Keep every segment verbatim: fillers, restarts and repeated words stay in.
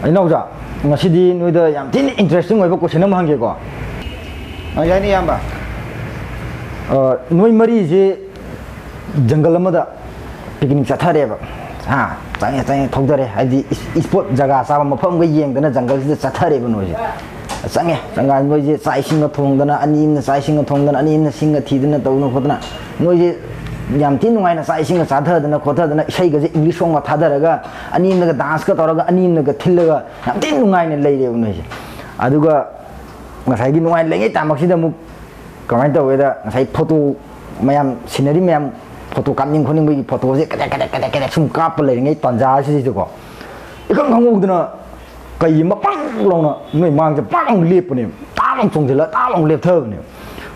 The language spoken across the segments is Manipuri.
ꯏꯅꯥꯎꯖꯥ, ꯉꯁꯤꯗꯤ ꯅꯣꯏꯗ ꯌꯥꯝ ꯊꯤꯅ interesting ꯑꯣꯏꯕ question ꯑꯃ ꯍꯪꯒꯦꯀꯣ꯫ ꯑ, ꯌꯥꯏꯅꯦ, ꯏꯌꯥꯝꯕ꯫ ꯑ, ꯅꯣꯏ ꯃꯔꯤꯁꯦ jungle ꯑꯃꯗ picnic ꯆꯠꯊꯔꯦꯕ꯫ ꯍꯥ, ꯆꯪꯉꯦ, ꯆꯪꯉꯦ, ꯊꯧꯗꯔꯦ꯫ ꯍꯥꯏꯗꯤ, ꯏꯁ-, spot ꯖꯒꯥ ꯆꯥꯕ ꯃꯐꯝꯒ ꯌꯦꯡꯗꯅ jungle ꯁꯤꯗ ꯆꯠꯊꯔꯦꯕ ꯅꯣꯏꯁꯦ꯫ ꯆꯪꯉꯦ, ꯖꯪꯒꯜ ꯅꯣꯏꯁꯦ ꯆꯥꯛ ꯏꯁꯤꯡꯒ ꯊꯣꯡꯗꯅ, ꯑꯅꯤ ꯑꯃꯅ ꯆꯥꯛ ꯏꯁꯤꯡꯒ ꯊꯣꯡꯗꯅ, ꯑꯅꯤ ꯑꯃꯅ ꯁꯤꯡꯒ ꯊꯤꯗꯅ ꯇꯧꯗꯅ ꯈꯣꯠꯇꯅ, ꯅꯣꯏꯁꯦ ꯌꯥꯝ ꯊꯤ ꯅꯨꯡꯉꯥꯏꯅ ꯆꯥꯛ ꯏꯁꯤꯡꯒ ꯆꯥꯊꯗꯅ ꯈꯣꯠꯊꯗꯅ, ꯏꯁꯩꯒꯁꯦ English songꯒ ꯊꯥꯗꯔꯒ, ꯑꯅꯤ ꯑꯃꯅꯒ danceꯀ ꯇꯧꯔꯒ, ꯑꯅꯤ ꯑꯃꯅꯒ ꯊꯤꯜꯂꯒ, ꯌꯥꯝ ꯊꯤ ꯅꯨꯡꯉꯥꯏꯅ ꯂꯩꯔꯦꯕ ꯅꯣꯏꯁꯦ꯫ ꯑꯗꯨꯒ ꯉꯁꯥꯏꯒꯤ ꯅꯨꯡꯉꯥꯏꯅ ꯂꯩꯉꯩ ꯇꯥꯃꯛꯁꯤꯗ ꯑꯃꯨꯛ ꯀꯃꯥꯏꯅ ꯇꯧꯒꯦꯗ, ꯉꯁꯥꯏ photo ꯃꯌꯥꯝ, scenery ꯃꯌꯥꯝ, photo ꯀꯥꯞꯅꯤꯡ ꯈꯣꯠꯅꯤꯡꯕꯒꯤ photoꯁꯦ ꯀꯗꯦꯛ ꯀꯗꯦꯛ ꯀꯗꯦꯛ ꯀꯗꯦꯛ ꯁꯨꯝ ꯀꯥꯞꯄ ꯂꯩꯔꯤꯉꯩ ꯇꯥꯟꯖꯥꯁꯤꯗꯀꯣ, ꯏꯈꯪ ꯈꯪꯍꯧꯗꯅ ꯀꯩ ꯃꯄꯪ ꯂꯥꯎꯅ ꯅꯣꯏ ꯃꯥꯡꯁꯦ ꯄꯥꯛ ꯂꯥꯎꯅ ꯂꯦꯞꯄꯅꯦꯕ, ꯇꯥꯛ ꯂꯥꯎꯅ ꯆꯣꯡꯁꯤꯜꯂ ꯇꯥꯛ ꯂꯥꯎꯅ ꯂꯦꯞꯊꯕꯅꯦꯕ꯫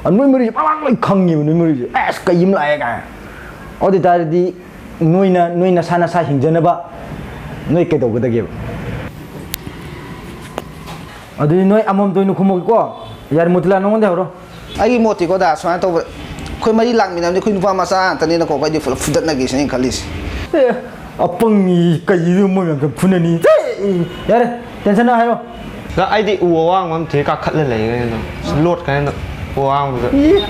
ꯑꯗꯨ ꯅꯣꯏ ꯃꯔꯤꯁꯦ ꯄꯥꯛ ꯂꯥꯎ ꯂꯣꯏ ꯈꯪꯉꯦꯕ, ꯅꯣꯏ ꯃꯔꯤꯁꯦ, "ꯑꯁ, ꯀꯩ ꯑꯃ ꯂꯥꯛꯑꯦ" ꯀꯥꯏꯅ꯫ ꯑꯗꯨ ꯑꯣꯏ ꯇꯥꯔꯗꯤ ꯅꯣꯏꯅ, ꯅꯣꯏ ꯅꯁꯥ ꯅꯁꯥ ꯍꯤꯡꯖꯅꯕ ꯅꯣꯏ ꯀꯩꯗꯧꯒꯗꯒꯦꯕ? ꯑꯗꯨꯗꯤ ꯅꯣꯏ ꯑꯃꯃꯝꯇ ꯑꯣꯏꯅ ꯈꯨꯝꯃꯛꯀꯦꯀꯣ꯫ ꯌꯥꯔꯦ, ꯃꯣꯇꯤꯂꯥꯜ, ꯅꯉꯣꯟꯗ ꯍꯧꯔꯣ꯫ ꯑꯩꯒꯤ ꯃꯣꯠꯇꯤꯀꯣ ꯗꯥ, ꯁꯨꯃꯥꯏꯅ ꯇꯧꯕ, ꯑꯩꯈꯣꯏ ꯃꯔꯤ ꯂꯥꯛꯃꯤꯟꯅꯕꯅꯤ, ꯑꯩꯈꯣꯏ ꯅꯨꯄꯥ ꯃꯆꯥ ꯉꯥꯛꯇꯅꯤꯅꯀꯣ, ꯑꯩꯈꯣꯏꯗꯤ ꯄꯨꯂꯞ ꯐꯨꯗꯠꯅꯒꯦꯁꯤꯅꯤ ꯑꯩꯅ ꯈꯜꯂꯤꯁꯦ꯫ ꯑꯦ, ꯑꯄꯪꯅꯤ, ꯀꯩꯗꯣ ꯃꯣꯏ ꯃꯌꯥꯝꯗ ꯐꯨꯅꯅꯤ? ꯌꯥꯔꯦ, tension ꯅꯪ ꯍꯥꯏꯔꯣ꯫ ꯅꯪ ꯑꯩꯗꯤ ꯎ ꯑꯋꯥꯡꯕ ꯑꯃ ꯊꯤꯔ ꯀꯥꯈꯠꯂ ꯂꯩꯔꯦ ꯑꯗꯨꯝ꯫ ꯂꯣꯠꯈ꯭ꯔꯦ ꯑꯗꯨꯝ꯫ ꯎ ꯑꯋꯥꯡꯕꯗ꯫ ꯏ,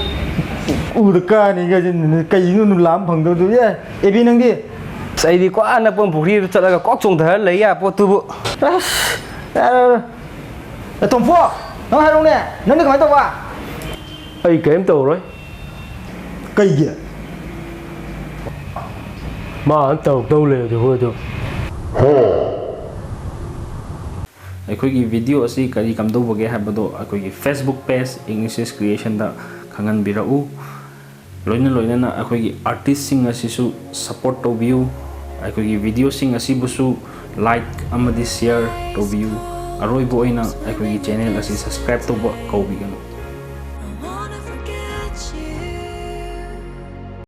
ꯎꯗ ꯀꯥꯅꯤ ꯀꯥꯏꯁꯦ, ꯀꯩꯅꯣ ꯅꯨ ꯂꯥꯝ ꯐꯪꯗꯕꯗꯨ? ꯑꯦ, ꯑꯦꯕꯤ, ꯅꯪꯗꯤ? ꯑꯁ, ꯑꯩꯗꯤ ꯀꯣ ꯑꯅꯛꯄ ꯄꯨꯈ꯭ꯔꯤꯗ ꯆꯠꯂꯒ ꯀꯣꯛ ꯆꯣꯡꯊꯔ ꯂꯩ ꯌꯥ ꯄꯣꯠꯇꯨꯕꯨ꯫ ꯑꯁ, ꯌꯥꯔꯦ, ꯌꯥꯔꯦ꯫ ꯑꯦ, ꯇꯣꯝꯐꯨ, ꯅꯪ ꯍꯥꯏꯔꯛꯎꯅꯦ, ꯅꯪꯗꯤ ꯀꯃꯥꯏꯅ ꯇꯧꯕ? ꯑꯩ ꯀꯔꯤꯝ ꯇꯧꯔꯣꯏ꯫ ꯀꯩꯒꯤ? ꯃꯥ ꯇꯧꯔꯛꯇꯧ ꯂꯩꯔꯗꯤ ꯍꯣꯏ ꯑꯗꯨ꯫ ꯑꯩꯈꯣꯏꯒꯤ video ꯑꯁꯤ ꯀꯔꯤ ꯀꯝꯗꯧꯕꯒꯦ ꯍꯥꯏꯕꯗꯣ ꯑꯩꯈꯣꯏꯒꯤ Facebook page Ignishes Creationꯗ ꯈꯪꯍꯟꯕꯤꯔꯛꯎ꯫ ꯂꯣꯏꯅ ꯂꯣꯏꯅꯅ ꯑꯩꯈꯣꯏꯒꯤ artistꯁꯤꯡ ꯑꯁꯤꯁꯨ support ꯇꯧꯕꯤꯌꯨ꯫ ꯑꯩꯈꯣꯏꯒꯤ videoꯁꯤꯡ ꯑꯁꯤꯕꯨꯁꯨ like ꯑꯃꯗꯤ share ꯇꯧꯕꯤꯌꯨ꯫ ꯑꯔꯣꯏꯕ ꯑꯣꯏꯅ ꯑꯩꯈꯣꯏꯒꯤ channel ꯑꯁꯤ subscribe ꯇꯧꯕ ꯀꯧꯕꯤꯒꯅꯨ꯫